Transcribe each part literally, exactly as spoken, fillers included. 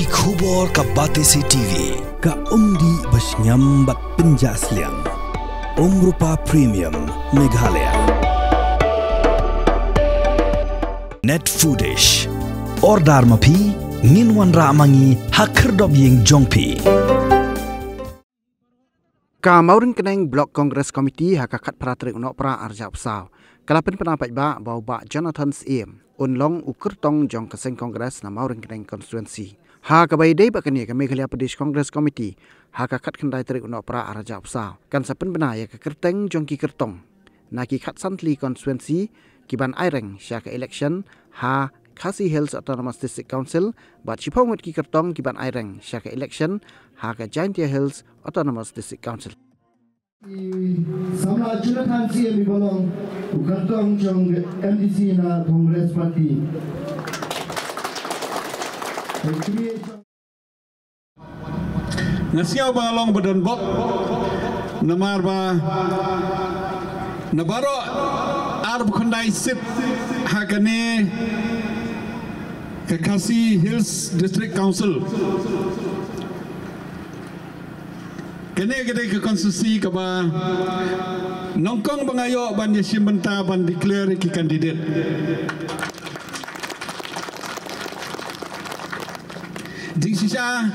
Khubor ka Batesi T V, ka umdih ba shngiam bad pynjah sliang. Umrupa Premium Meghalaya. Net Foodish. Order ma phi, ngin wanrah ma ngi ha khyrdop ïing jong phi. Ka Mawryngkneng Block Congress Committee ha ka khatphra tarik u Nohprah arhajar arphew saw ka la pynbna paidbah ba u Bah Jonathan Syiem un long u kyrtong jong ka seng Congress na Mawryngkneng Constituency. Ha kaba ïadei bad kane, ka Meghalaya Pradesh Congress Committee ha ka khatkhyndai tarik u Nohprah arhajar arphew saw kan sa pynbna ïa ka kyrteng jong ki kyrtong na ki khatsan tylli ki constituency ki ban aireng sha ka election ha Khasi Hills Autonomous District Council bad shiphew ngut ki kyrtong ki ban aireng sha ka election ha ka Jaintia Hills Autonomous District Council. Samla Jonathan Syiem uba long u kyrtong jong M D C na Congress Party. Nga sngew ba long ba don bok namar ba na baroh arphew khyndai seat ha kane ka Khasi Hills District Council. Kane ka dei ka constituency kaba nyngkong ba nga ïoh ban ïashim bynta ban declare ki candidate. Jingshisha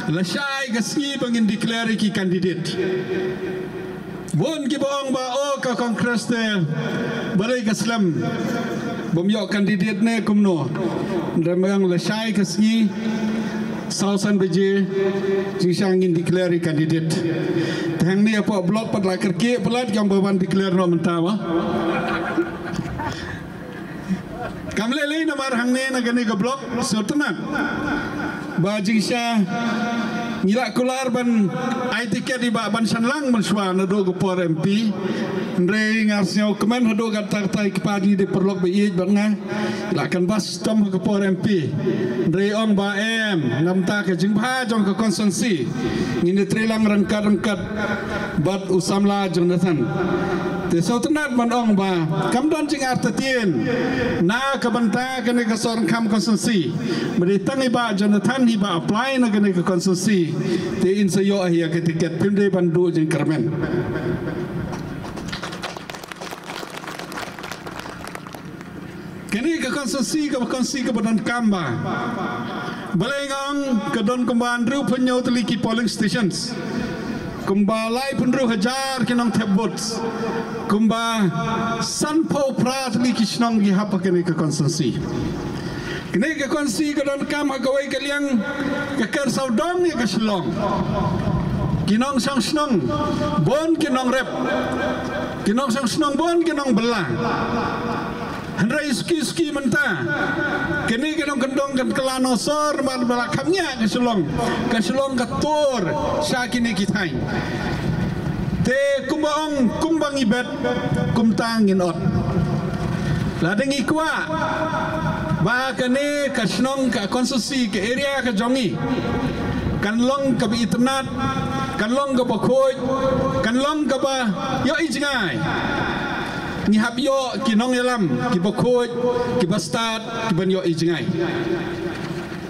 lashai ka sngi ba ngin declare ki candidate. Bun kiba ong ba, oh, ka Congress te balei ka slem bym ïoh candidate ne kumno. Hynrei ma nga lashai ka sngi saw san baje jingshisha ngin declare candidate. Te hangne hapoh block pat la kyrkieh palat ki ong ba ban declare noh mynta ba. Kam lei lei namar hangne na kane ka block sngewtynnat ba jingshisha ngi la kular ban ai tiket i Bah ban shang lang mynshuwa naduh ka por M P. Hynrei nga sngewkmen haduh katta katta ki party, ki paralok ba ïeit bad nga la canvass shitom ha ka por M P. Hynrei ong ba em, namar ka jingbha jong ka constituency ngin ïatrei lang ryngkat ryngkat bad u samla Jonathan. Te sngewtynnat ban ong ba kam don jingartatien na ka bynta kane ka Sohryngkham constituency. Ba dei tang i Bah Jonathan hi ba apply na kane ka constituency, te in sa ïoh hi ïa ka tiket, phim dei ban duh jingkyrmen. Kane ka constituency kaba constituency kaba donkam ba, balei nga ong, ka don kumba hynriewphew hynñiew tylli ki polling stations, kumba laiphew hynriew hajar ki nongthep vote, kumba sanphew phra tylli ki shnong ki hap ha kane ka constituency. Kane ka constituency ka donkam ha kawei ka liang ka ker sawdong ïa ka Shillong. Ki nongshong shnong bun ki nongrep, ki nongshong shnong bun ki nongbylla. Hynrei suki suki mynta kane ka nongkyndong kan kylla nongsor namar ba la kham ngiah ka Shillong. Ka Shillong ka tur sha kine ki thaiñ. Te kumba ong, kumba ngi bet kumta ngin ot. Lada ngi kwah ba kane ka shnong, ka constituency, ka area ka jong ngi kan long kaba itynnad, kan long kaba khuid, kan long kaba ïohi jngai, ngi hap ïoh ki nongïalam kiba khuid, kiba stad, kiban ïohi jngai.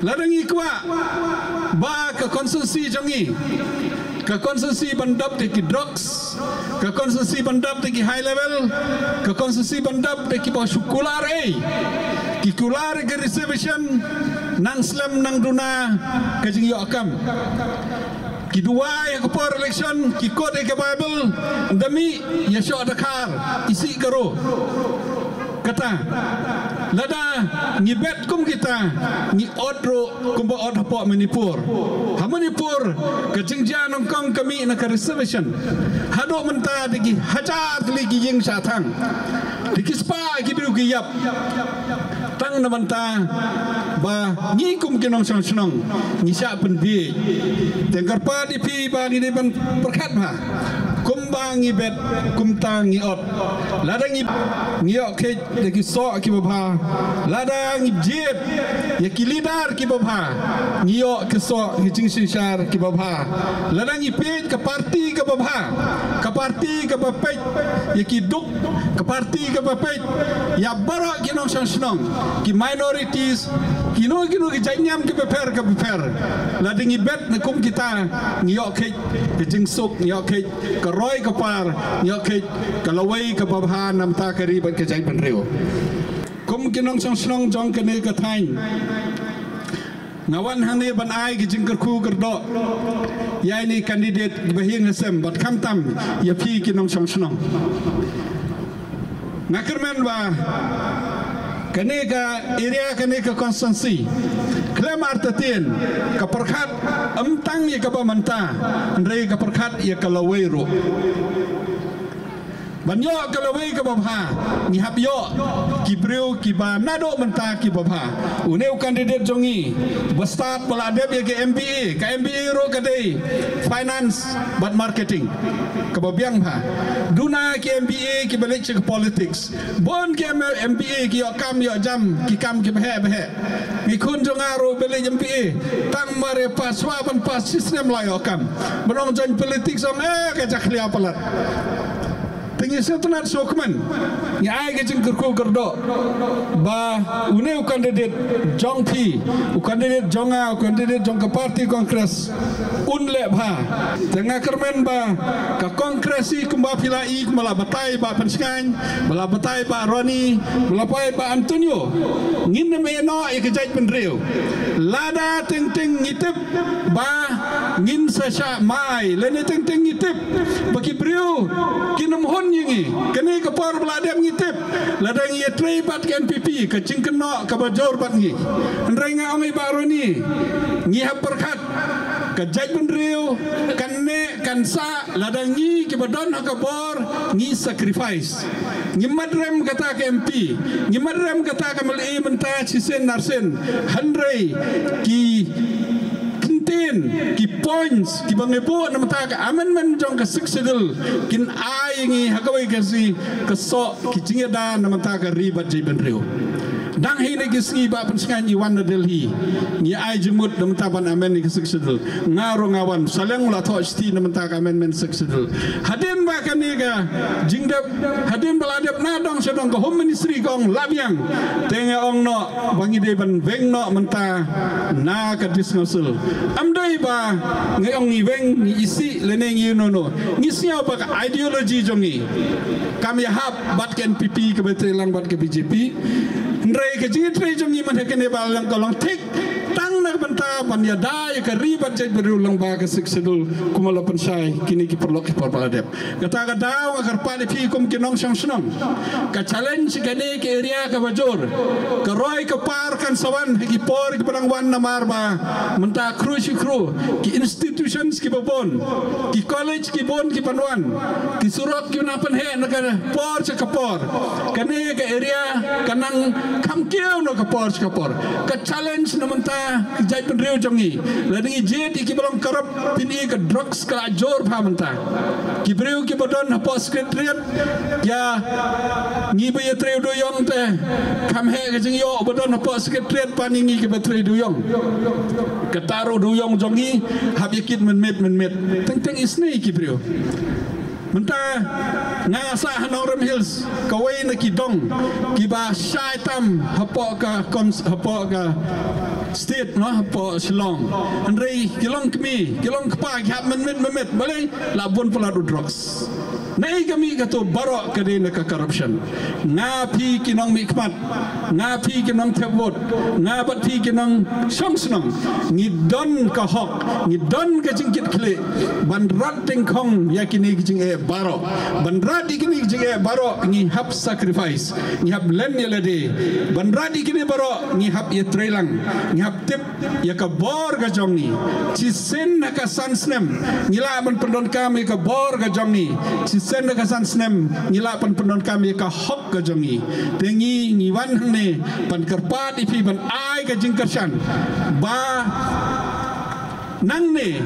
Lada ngi kwah ba ka constituency jong ngi, ka constituency ban dap da ki drugs, ka constituency ban dap da ki high level, ka constituency ban dap da kiba shu kular ei, ki kular ka reservation, nang slem nang duna ka jingïoh kam. Ki duwai ha ka por election, ki quote ïa ka Bible, da mih ïa shoh da khar, isih ka ro. Kata, lada ngi bet kum kita, ngi ot ruh kumba ot hapoh Manipur. Ha Manipur ka jingjia nyngkong ka mih na ka reservation. Haduh mynta da ki hajar tylli ki ïing shah thang, da ki spah ki briew ki ïap. Tang na bynta ba ngi kum ki nongshong shnong ngi shah pynbiej. Te nga kyrpad ïa phi ba ngi dei ban pyrkhat bha. Kumba ngi bet, kumta ngi ot. Lada ngi, ngi ïoh kheit da ki soh kiba bha. Lada ngi jied ïa ki leader kiba bha, ngi ïoh ki soh, ki jingsynshar kiba bha. Lada ngi peit ka parti kaba bha, ka parti kaba peit ïa ki duk, ka parti kaba peit ïa baroh ki nongshong shnong, ki minorities, kino kino ki jait niam kiba pher kiba pher. Lada ngi bet na kum kita, ngi ïoh kheit ka jingsuk, ngi ïoh kheit ka roi ka par, ngi ïoh kheit ka lawei kaba bha namar ka ri bad ka jaitbynriew. Kum ki nongshong shnong jong kane ka thaiñ, nga wan hangne ban ai ka jingkyrkhu kyrdoh ïa ine i candidate ba hiang hasem bad khamtam ïa phi ki nongshong shnong. Nga kyrmen ba kane ka area, kane ka constituency, khlem artatien, ka pyrkhat ym tang ïa kaba mynta, hynrei ka pyrkhat ïa ka lawei ruh. Ban ïoh ka lawei kaba bha, ngi hap ïoh ki briew kiba naduh mynta kiba bha. Une u candidate jong ngi, ba stad ba la dep ïa ka M B A, ka M B A ruh ka dei finance bad marketing, kaba biang bha. Duna ki M B A kiba leit sha ka politics. Bun ki M B A ki ïoh kam ïoh jam, ki kam kiba heh ba heh. Ngi khun jong nga ruh ba leit M B A, tang mar ïa pass, shuwa ban pass shi snem la ïoh kam. Ban ong join politics, ong eh ka jakhlia palat. Te ngi sngewtynnat sngewkmen, ngi ai ka jingkyrkhu kyrdoh ba une u candidate jong phi, u candidate jong nga, u candidate jong ka party Congress, un leh bha. Te nga kyrmen ba ka Congress hi, kumba phi la i, kumba la batai Bah Pynshngaiñ, ba la batai Bah Ronnie, ba la batai Bah Antonio, ngin ym ïeh noh ïa ka jaitbynriew. Lada teng teng ngi tip ba ngin sa shah mai, lane teng teng ngi tip ba ki briew kin ym hun ïa ngi. Kane ka por ba la dep ngi tip, lada ngi ïatrei bad ka N P P, ka jingkynnoh kaba jur bad ngi. Hynrei nga ong ïa i Bah Ronnie, ngi hap pyrkhat, ka jaitbynriew kan neh kan sah lada ngi kiba don ha ka bor ngi sacrifice. Ngim mat rem kata ka M P, ngim mat rem kata ka M L A mynta shisien arsien, hynrei ki kyntien, ki points kiba ngi buh na mynta ka amendment jong ka Sixth Schedule kin ai ngi ha kawei ka sngi ka soh, ki jingïada na mynta ka ri bad jaitbynriew. Dang hynne ki sngi Bah Pynshngaiñ i wan na Delhi, ngi ai jingmut na mynta ban amend ïa ka Sixth Schedule. Nga ruh nga wan, sa liang la thoh shithi na mynta ka amendment Sixth Schedule. Hadien ba kane ka jingdep, hadien ba la dep na dong sha dong, ka Home Ministry ka ong la biang. Te nga ong noh ba ngi dei ban weng noh mynta na ka District Council. Ym dei ba nga ong ngi weng, ngi isih lane ngi ïa no no. Ngi sngew ba ka ideology jong ngi kam ïahap bad ka N P P kaba trei lang bad ka B J P. Hynrei ka jingtrei jong ngi mynta kane ba long ka long thik tang na ka bynta ban ïada ïa ka ri bad jaitbynriew lyngba ka Sixth Schedule, kumba la pynshai kine ki paralok ki por ba la dep. Kata ka daw nga kyrpad ïa phi kum ki nongshong shnong. Ka challenge kane ka area kaba jur, ka roi ka par kan sa wan ha ki por kiba dang wan namar ba mynta khru shi khru ki institutions kiba bun, ki college ki bun ki ban wan, ki surok ki nang pynheh na ka por sha ka por. Kane ka area ka nang kham kiew na ka por sha ka por. Ka challenge na mynta ki jaitbynriew jong ngi, lada ngi jied ïa kiba long corrupt, phin i ka drugs ka la jur bha mynta. Ki briew kiba don hapoh Secretariat, ïa ngi ba ïatrei u dewïong te kham heh ka jingïoh ba don hapoh Secretariat ban ïa ngi kiba trei dewïong. Kata ruh dewïong jong ngi hap ïa kit mynmiet mynmiet. Teng teng isnei ki briew. Mynta nga sah ha Nongrim Hills, kawei na ki dong kiba shai tam hapoh ka cons-, hapoh ka state, no, hapoh Shillong. Hynrei ki long kmie, ki long kpa, ki hap mynmiet mynmiet, balei? La bun palat u drugs. Naei ka mih kato? Baroh ka dei na ka corruption. Nga phi ki nongmihkhmat, nga phi ki nongthep vote, nga bad phi ki nongshong shnong, ngi don ka hok, ngi don ka jingkitkhlieh ban rat tyngkhong ïa kine ki jingeh baroh. Ban rat ïa kine ki jingeh baroh ngi hap sacrifice, ngi hap len ïa lade. Ban rat ïa kine baroh ngi hap ïatreilang, ngi hap tip ïa ka bor ka jong ngi. Shisien ha ka san snem ngi lah ban pyndonkam ïa ka bor ka jong ngi. Shisien ha ka san snem ngi lah ban pyndonkam ïa ka hok ka jong ngi. Te ngi, ngi wan hangne ban kyrpad ïa phi, ban ai ka jingkyrshan ba Nangne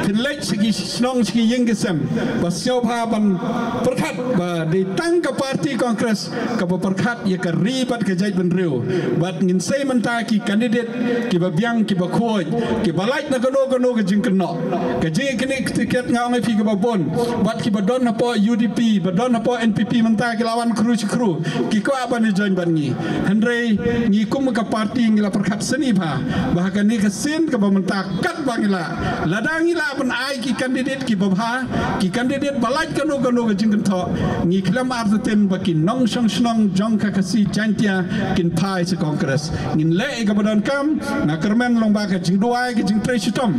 phin leit sha ki shnong sha ki ïing ki sem ba sngewbha ban pyrkhat ba dei tang ka party Congress kaba pyrkhat ïa ka ri bad ka jaitbynriew. Bad ngin sei mynta ki candidate kiba biang, kiba khuid, kiba lait na kano kano ka jingkynnoh. Ka jingïakynduh tiket nga ong ïa phi kaba bun, bad kiba don hapoh U D P, ba don hapoh N P P mynta ki la wan khru shi khru, ki kwah ban ïa join bad ngi. Hynrei ngi kum ka party ngi la pyrkhat sani bha ba ha kane ka sien kaba mynta katba ngi lah, lada ngi lah ban ai ki candidate kiba bha, ki candidate ba lait kano kano ka jingkynthoh, ngi khlem artatien ba ki nongshong shnong jong ka Khasi Jaintia kin phai sha Congress. Ngin leh ïa kaba donkam. Nga kyrmen long ba ka jingduwai, ka jingtrei shitom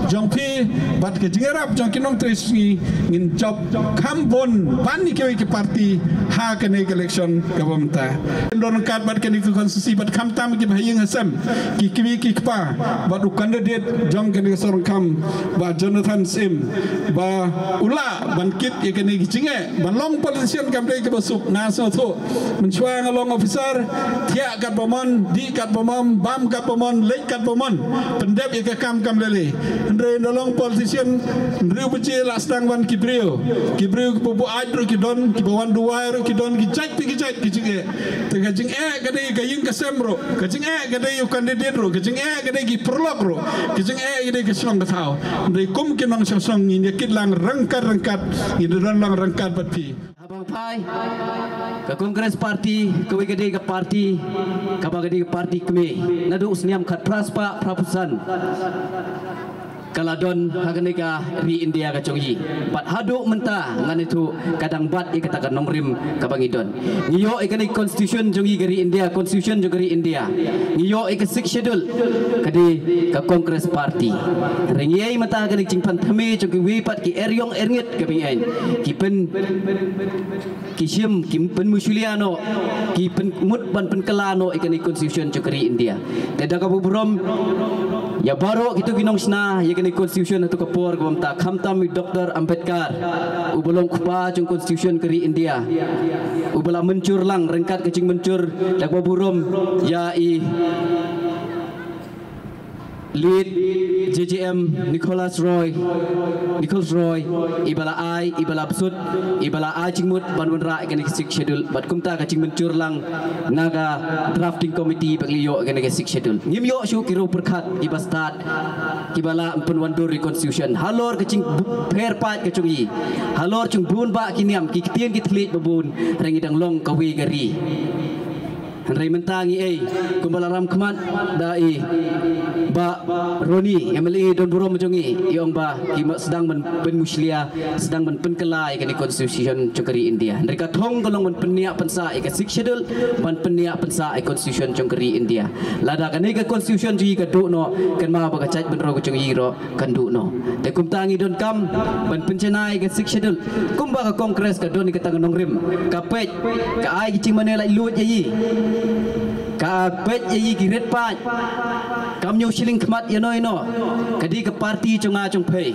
jong phi bad ka jingïarap jong ki nongtrei sngi, ngin jop kham bun ban ïa kiwei ki party ha kane ka election kaba mynta. Ngin don ryngkat bad kane ka constituency bad khamtam ki ba ha ïing ha sem, ki kmie ki kpa bad u candidate jong kane ka sorong kam, Bah Jonathan Syiem, ba u lah ban kit ïa kane ka jingeh ban long politician kam dei kaba suk. Nga sngewthuh mynshuwa nga long officer, thiah katba mon, dih katba mon, bam katba mon, leit katba mon, pyndep ïa ka kam kam lei lei. Hynrei ynda long politician, hynriew baje la sdang wan ki briew, ki briew kiba buaid ruh ki don, kiba wan duwai ruh ki don, ki jait pa ki jait ki jingeh. Te ka jingeh ka dei ka ïing ka sem ruh, ka jingeh ka dei u candidate ruh, ka jingeh ka dei ki paralok ruh, ka jingeh ka dei ka shnong ka thaw. Hynrei kum ki nongshong shnong ngin ïa kit lang ryngkat ryngkat, ngin don lang ryngkat bad phi. Haba phai ka Congress Party, kawei ka dei ka party kaba ka dei ka party kmie. Naduh u snem khatphra spah phraphew san ka la don ha kane ka ri India ka jong ngi. Bad haduh mynta ngan ïathuh ka dang bat ïa kata ka nongrim kaba ngi don. Ngi ïoh ïa kane ka constitution jong ngi ka ri India, constitution jong ka ri India. Ngi ïoh ïa ka Sixth Schedule ka dei ka Congress Party. Hynrei ngi ïai mynta ha kane ka jingpynthame jong kiwei pat ki eriong erngit kaba ngi ïeng, ki pyn ki shim, ki pynmushlia noh, ki pyn mut ban pynkylla noh ïa kane ka constitution jong ka ri India. Te da kaba burom ïa baroh kito ki nongshna ïa kane ka constitution ha kato ka por kaba mynta, khamtam i Doctor Ambedkar, uba long u kpa jong ka constitution ka ri India, uba la mynjur lang ryngkat ka jingmynjur, da kaba burom ïa i Late J J M Nichols Roy, Nichols Roy, iba la ai, iba la bsut, iba la ai jingmut ban wanrah ïa kane ka Sixth Schedule, bad kumta ka jingmynjur lang na ka drafting committee ba ki la ïoh ïa kane ka Sixth Schedule. Ngim ïoh shuh ki riew pyrkhat kiba stad, kiba lah ban pynwandur ïa ka constitution. Halor ka jingpher paid ka jong ngi, halor jingbun bah ki niam, ki ktien ki thylliej ba bun, hynrei ngi dang long kawei ka ri. Hynrei mynta ngi ei, kumba la ram khmat da i Bah Ronnie, M L A don burom jong ngi, i ong ba ki ma sdang ban pynmushlia, sdang ban pynkylla ïa kane ka constitution jong ka ri India. Hynrei ka thong ka long ban pynïap pynsah ïa ka Sixth Schedule, ban pynïap pynsah ïa ka constitution jong ka ri India. Lada kane ka constitution jong ngi ka duh noh, kynmaw ba ka jaitbynriew ka jong ngi ruh kan duh noh. Te kumta ngi donkam ban pynjanai ïa ka Sixth Schedule. Kumba ka Congress ka don ïa kata ka nongrim, ka peit, ka ai ki jingmane laitluid ïa ngi, ka peit ïa ngi ki rit paid. Kam ñiew shilling khmat ïano ïano. Ka dei ka party jong nga jong phi.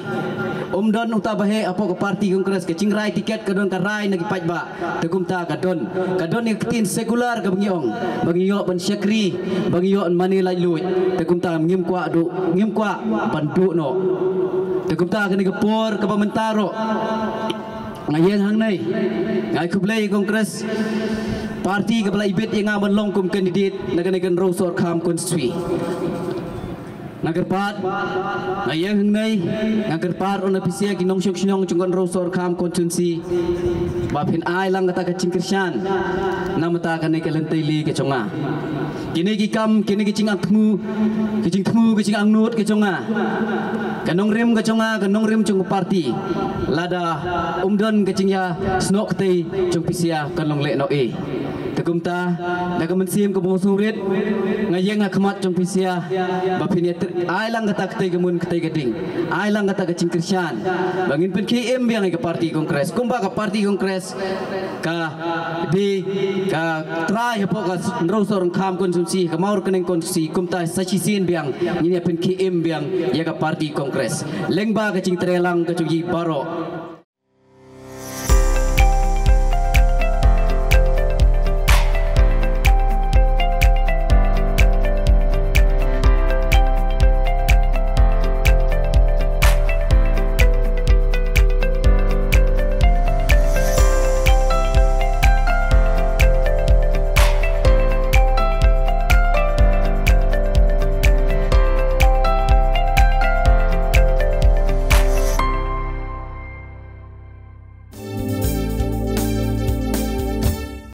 Um don uta baheh hapoh ka party Congress, ka jingrai tiket ka don ka rai na ki paidbah. Te kumta ka don, ka don ïa ka ktien sekular kaba ngi ong ba ngi ïoh ban shakri, ba ngi ïoh ban mane laitluid. Te kumta ngim kwah duh, ngim kwah ban duh noh. Te kumta kane ka por kaba mynta ruh nga ïeng hangne, nga ai khublei ïa ka Congress Party kaba la ibit ïa nga ban long kum candidate na kane ka Hynriewsohkham constituency. Nga kyrpad, nga ïeng hangne, nga kyrpad ruh na phi sha ki nongshong shnong jong ka Hynriewsohkham constituency ba phin ai lang kata ka jingkyrshan na bynta kane ka lynti lei ka jong nga. Kine ki kam, kine ki jingangthmu, ki jingthmu, ki jingangnud ka jong nga, ka nongrim ka jong nga, ka nongrim jong ka party. Lada um don ka jingïasnoh kti jong phi sha, kan long lehnoh ei. Te kumta, da ka mynsiem kaba sngewrit, nga ïeng ha khmat jong phi sha ba phin ïa tr-, ai lang kata ka kti ka mun kti ka ding, ai lang kata ka jingkyrshan ba ngin pynkhie im biang ïa ka party Congress. Kumba ka party Congress ka dei ka trai hapoh ka Hynriewsohkham constituency, ka Mawryngkneng constituency, kumta sa shisien biang ngin ïa pynkhie im biang ïa ka party Congress. Lyngba ka jingtrei lang ka jong ngi baroh.